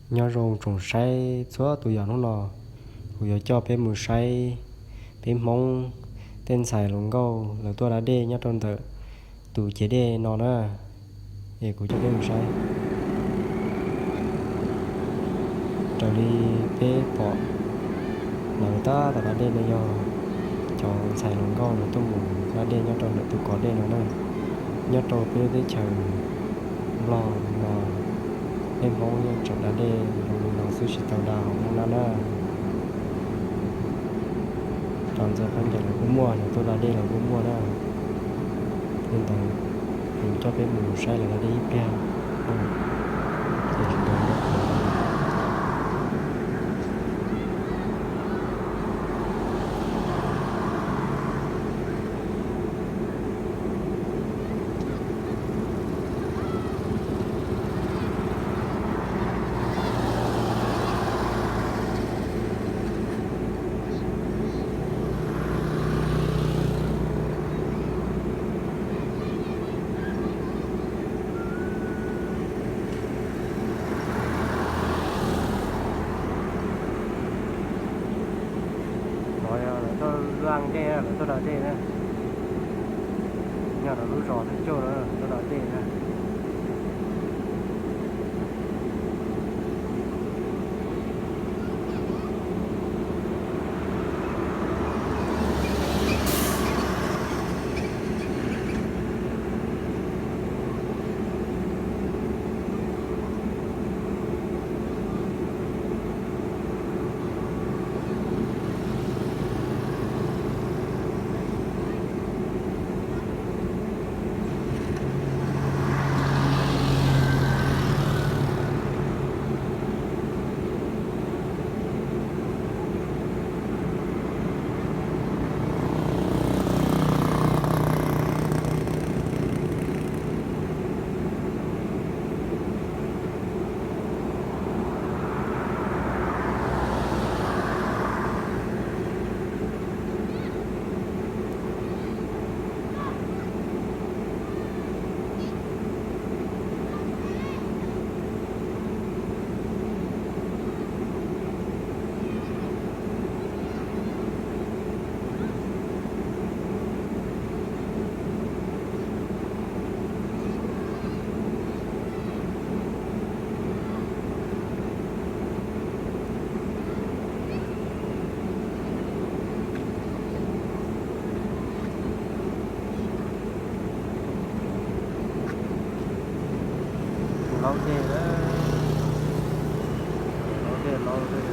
Nyob zoo tsoom saib txhua tus yom, hnub no kuv yuav coj peb mus saib peb Hmoob tej ntxhais hluas nkauj lawv tuaj da dej nyob rau ntawm tus ciav dej no na. Es kuv coj peb mus saib. Raws li peb pom lawv tab tom da dej no yog cov ntxhais hluas nkauj lawv tuaj mus da dej nyob rau ntawm tus kos dej no na. Nyob rau peb lub teb chaws Nplog no, peb Hmoob yeej tseem da dej zoo li no xwb tsis tau da hauv nab na. Cov ntxhais Hmoob ces lawv kuj muaj, lawv tuaj da dej lawv kuj muaj na. Li ntawd, kuv coj peb mus saib lawv da dej ib pliag. No yog lawv tuaj da dej na, lawv tuaj da dej na. Nyob rau lub zos Thaj Cauj na, tuaj da dej na. Tus laub dej na, laub dej laub dej.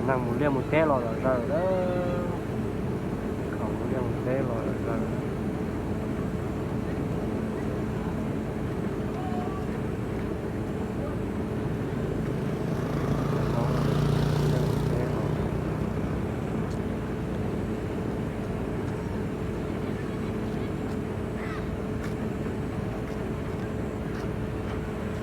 Neeg mus liaj mus teb los lawm zaws lawm. Khaum mus liaj mus teb los